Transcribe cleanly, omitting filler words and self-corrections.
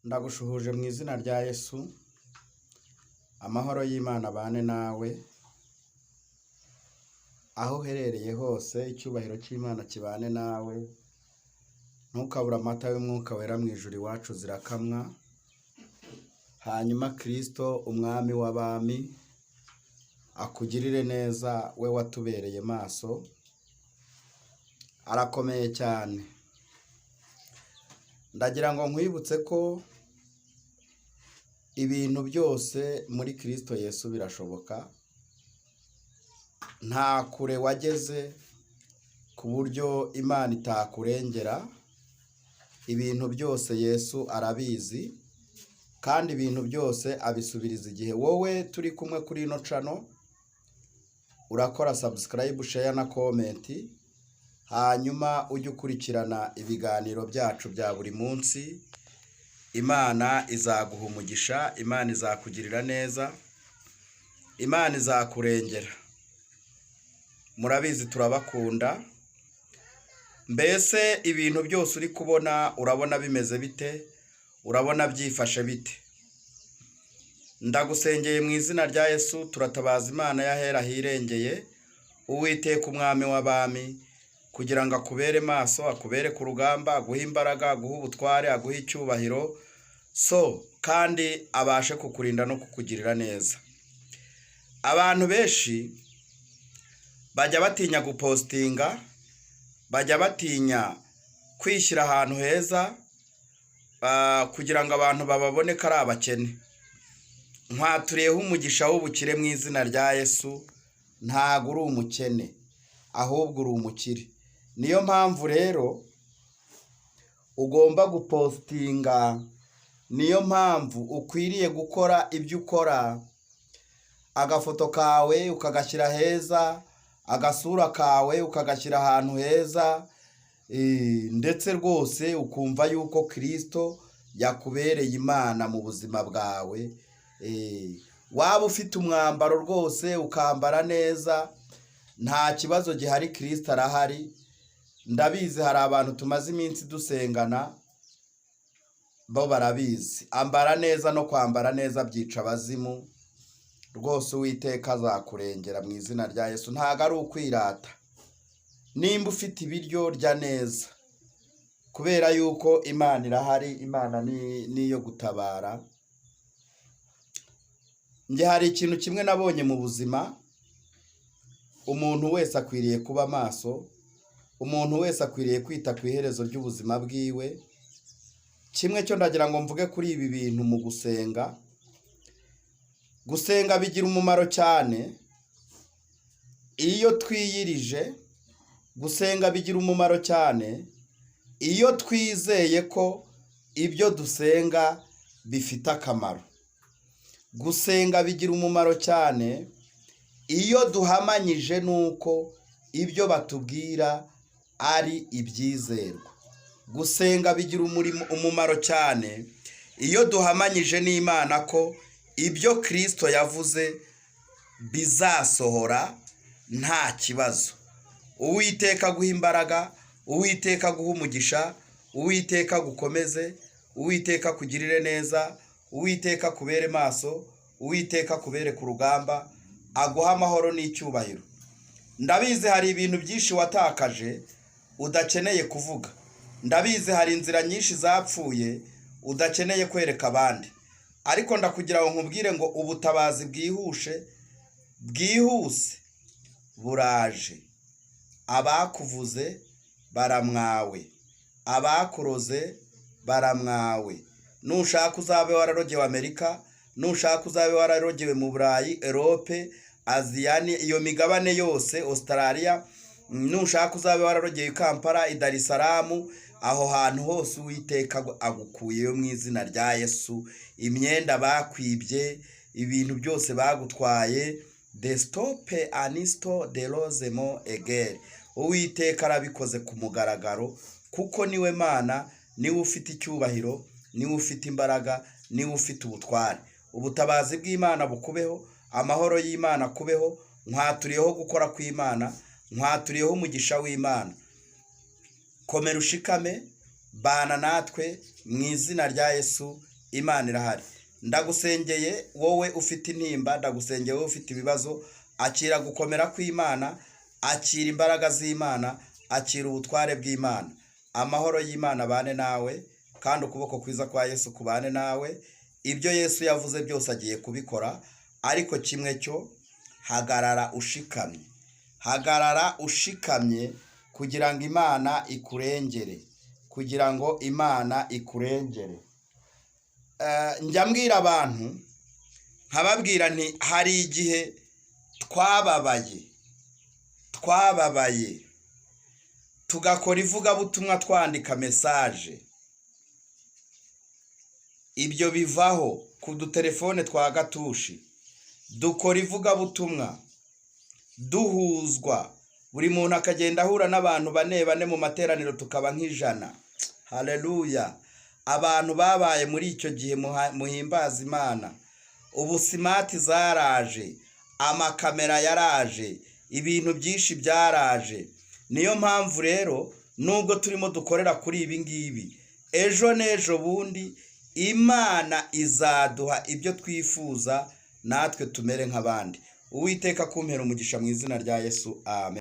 Ndagushuhuje mu izina rya Yesu, amahoro y'Imana abane nawe, aho uherereye hose icyubahiro cy'Imana kibane nawe, ntukabure amata y'umwuka wera mu ijuru iwacu zirakamwa, hanyuma Kristo umwami w'abami akugirire neza we watubereye maso, arakomeye cyane. Ndagira ngo nkwibutse ko ibintu byose muri Kristo Yesu birashoboka, nta kure wageze ku buryo Imana itakurengera, ibintu byose Yesu arabizi kandi ibintu byose abisubiriza igihe. Wowe turi kumwe kuri ino channel, urakora subscribe, share na comment, hanyuma ujye ukurikirana ibiganiro byacu bya buri munsi. Imana izaguha umugisha, Imana izakugirira neza, Imana izakurengera. Murabizi turabakunda. Mbese ibintu byose uri kubona, urabona bimeze bite? Urabona byifashe bite? Ndagusengeye mu izina rya Yesu. Turatabaza Imana y'ahera hirengeye, Uwiteka umwami w'abami, kugira ngo akubere maso, akubere ku rugamba, aguhe imbaraga, aguhe ubutware, aguhe icyubahiro, so kandi abashe kukurinda no kukugirira neza. Abantu benshi bajya batinya gupostinga, bajya batinya kwishyira ahantu heza kugira ngo abantu bababone ko ari abakene. Nkwaturiyeho umugisha w'ubukire mu izina rya Yesu. Ntabwo uri umukene, ahubwo uri umukire. Niyo mpamvu rero ugomba gupostinga, niyo mpamvu ukwiriye gukora ibyo ukora, agafoto kawe ukagashyira heza, agasura kawe ukagashyira ahantu heza, ndetse rwose ukumva yuko Kirisito yakubereye Imana mu buzima bwawe. Waba ufite umwambaro rwose ukambara neza, nta kibazo gihari, Kirisito arahari. Ndabizi hari abantu tumaze iminsi dusengana, bo barabizi. Ambara neza no kwambara neza byica abazimu rwose. Uwiteka azakurengera mu izina rya Yesu. Ntabwo ari ukwirata. Nimba ufite ibiryo, rya neza, kubera yuko Imana irahari. Imana ni iyo gutabara. Njye hari ikintu kimwe nabonye mu buzima: umuntu wese akwiriye kuba maso, umuntu wese akwiriye kwita ku iherezo ry'ubuzima bwiwe. Kimwe cyo ndagira ngo mvuge kuri ibi bintu mu gusenga. Gusenga bigira umumaro cyane iyo twiyirije. Gusenga bigira umumaro cyane iyo twizeye ko ibyo dusenga bifite akamaro. Gusenga bigira umumaro cyane iyo duhamanyije n'uko ibyo batubwira ari ibyizerwa. Gusenga bigira umumaro cyane iyo duhamanyije n'Imana ko ibyo Kirisito yavuze bizasohora nta kibazo. Uwiteka aguha imbaraga, Uwiteka aguha umugisha, Uwiteka agukomeze, Uwiteka akugirire neza, Uwiteka akubere maso, Uwiteka akubere ku rugamba, aguha amahoro n'icyubahiro. Ndabizi hari ibintu byinshi watakaje udakeneye kuvuga. Ndabizi hari inzira nyinshi zapfuye udakeneye kwereka abandi, ariko ndakugira ngo nkubwire ngo ubutabazi bwihuse, bwihuse buraje. Abakuvuze baramwawe, abakuroze baramwawe. Nushaka uzabe wararogewe Amerika, nushaka uzabe wararogewe mu Burayi, Europe, Aziyani, iyo migabane yose, Australia, nushaka uzabe wararogeye i Kampala, i Dar es Salaam, aho hantu hose Uwiteka agukuyeyo mu izina rya Yesu. Imyenda bakwibye, ibintu byose bagutwaye, de stope anisito de rozemo egeri, Uwiteka arabikoze ku mugaragaro, kuko niwe Mana, niwe ufite icyubahiro, niwe ufite imbaraga, niwe ufite ubutware. Ubutabazi bw'Imana bukubeho, amahoro y'Imana kubeho. Nkwaturiyeho gukora kw'Imana, nkwaturiyeho umugisha w'Imana. Komera ushikame, bana natwe mu izina rya Yesu. Imana irahari. Ndagusengeye wowe ufite intimba, ndagusengeye wowe ufite ibibazo. Akira gukomera kw'Imana, akira imbaraga z'Imana, akira ubutware bw'Imana. Amahoro y'Imana abane nawe, kandi ukuboko kwiza kwa Yesu kubane nawe. Ibyo Yesu yavuze byose agiye kubikora, ariko kimwe cyo, hagarara ushikamye, hagarara ushikamye kugira ngo Imana ikurengere, kugira ngo Imana ikurengere. Njya mbwira abantu, nkababwira nti hari igihe twababaye, twababaye tugakora ivugabutumwa, twandika message. Ibyo bivaho ku dutelefone twa gatushi, dukora ivugabutumwa duhuzwa, buri muntu akagenda ahura n'abantu bane bane mu materaniro, tukaba nk'100. Haleluya! Abantu babaye muri icyo gihe, muhimbaza Imana. Ubu smart zaraje, amakamera yaraje, ibintu byinshi byaraje. Niyo mpamvu rero nubwo turimo dukorera kuri ibi ngibi, ejo n'ejo bundi Imana izaduha ibyo twifuza, natwe tumere nk'abandi. Uwiteka kumpera umugisha mu izina rya Yesu, amen.